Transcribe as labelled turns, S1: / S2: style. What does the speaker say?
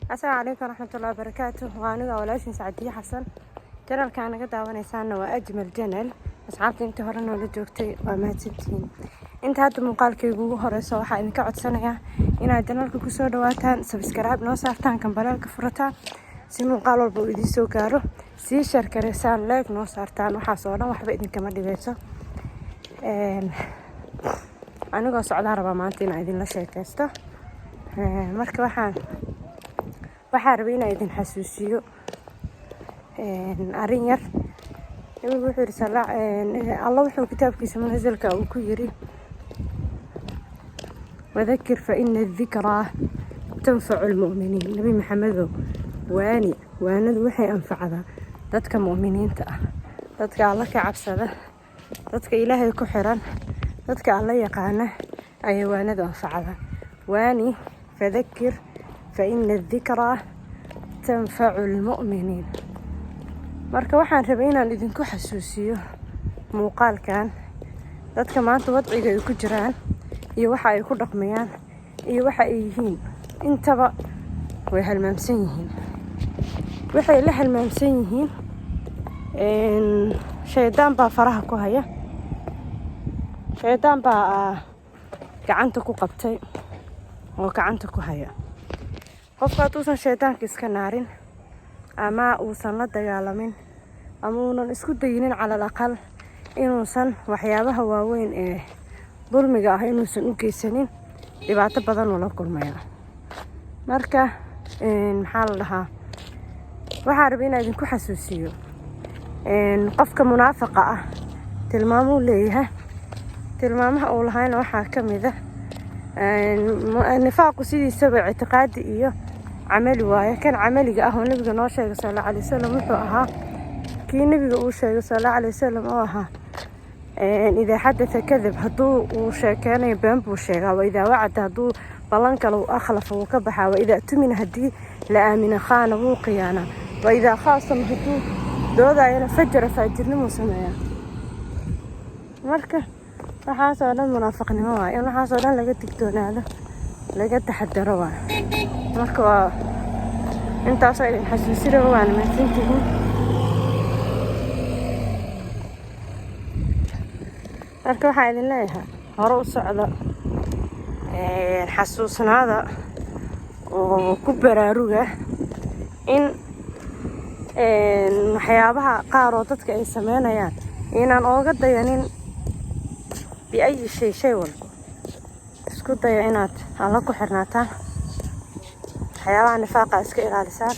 S1: Asalaamu calaykum waraxmatullahi wabarakaatu. Waa aniga walaashin Sacdiye Xasan. Channelkaa naga daawanaysaana waa Ajmal Channel. Asxaabta intii hore noola joogtay, waa mahadsantihiin. Inta hadda muuqaalkaygu ugu horeyso, waxaa idinka codsanayaa inaad channelka kusoo dhawaataan, subscribe noo saartaan, gambaleelka furataan, si muuqaal walba uu idiin soo gaaro, sii share gareysaan, like noo saartaan. Waxaas oo dhan waxba idinkama dhibeyso. Anigoo socdaa rabaa maanta inaan idinla sheekeysto. Marka waxaa rabay inaan idin xasuusiyo arrin yar. Nabigu wuxuu yiri, Alla wuxuu kitaabkiisa munasalka uu ku yiri: "وذكر فإن الذكرى تنفع المؤمنين." Nabi Maxamedow, waani, waanadu waxay anfacdaa dadka mu'miniinta ah, dadka Alla ka cabsada, dadka Ilaahay ku xiran, dadka Alla yaqaana ayay waanadu anfacdaa. Waani, فذكر فإن الذكرى تنفع المؤمنين. Marka waxaan rabay inaan idinku xasuusiyo muuqaalkan dadka maanta wadciga ay ku jiraan iyo waxa ay ku dhaqmayaan iyo waxa ay yihiin. Intaba way halmaamsan yihiin. Waxay la halmaamsan yihiin, shaydaan baa faraha ku haya, shaydaan baa gacanta ku qabtay oo gacanta ku haya. Qofka hadduusan shaydaanka iska naarin ama uusan la dagaalamin ama uunan isku dayinin calal aqal inuusan waxyaabaha waaweyn ee dulmiga ah inuusan u geysanin, dhibaato badan uu la kulmaya. Marka maxaa la dhahaa, waxaa rabay inaan idinku xasuusiyo qofka munaafiqa ah tilmaamuu leeyahay. Tilmaamaha uu lahayna waxaa ka mid ah, nifaaqu sidiisaba ictiqaadi iyo camali waaye. Kan camaliga ah oo nabiga noo sheegay sal alla alay wasalam wuxuu ahaa kii nabiga uu sheegay sal alla alay wasalam oo ahaa: إذا حدث كذب, hadduu uu sheekeynayo been buu sheegaa, وإذا وعد, hadduu ballan kale أخلف, wuu ka baxaa, وإذا اؤتمن, haddii la aamina, خان, wuu khiyaanaa, وإذا خاصم, hadduu doodayana, فجر, faajirnimuu sameeyaa. Marka waxaasoo dhan munaafiqnimo waay. In waxaasoo dhan laga digtoonaado, laga taxadaro waay. Marka waa intaasoo idin xasuusiraba. Waana mahadsantihiin. Marka waxaa idin leeyahay, hore u socda, xasuusnaada oo ku baraaruga in waxyaabaha qaar oo dadka ay sameynayaan inaan ooga dayanin biayi shay. Shay walba isku daya inaad Alla ku xirnaataan, waxyaabaha nifaaqa iska ilaalisaan.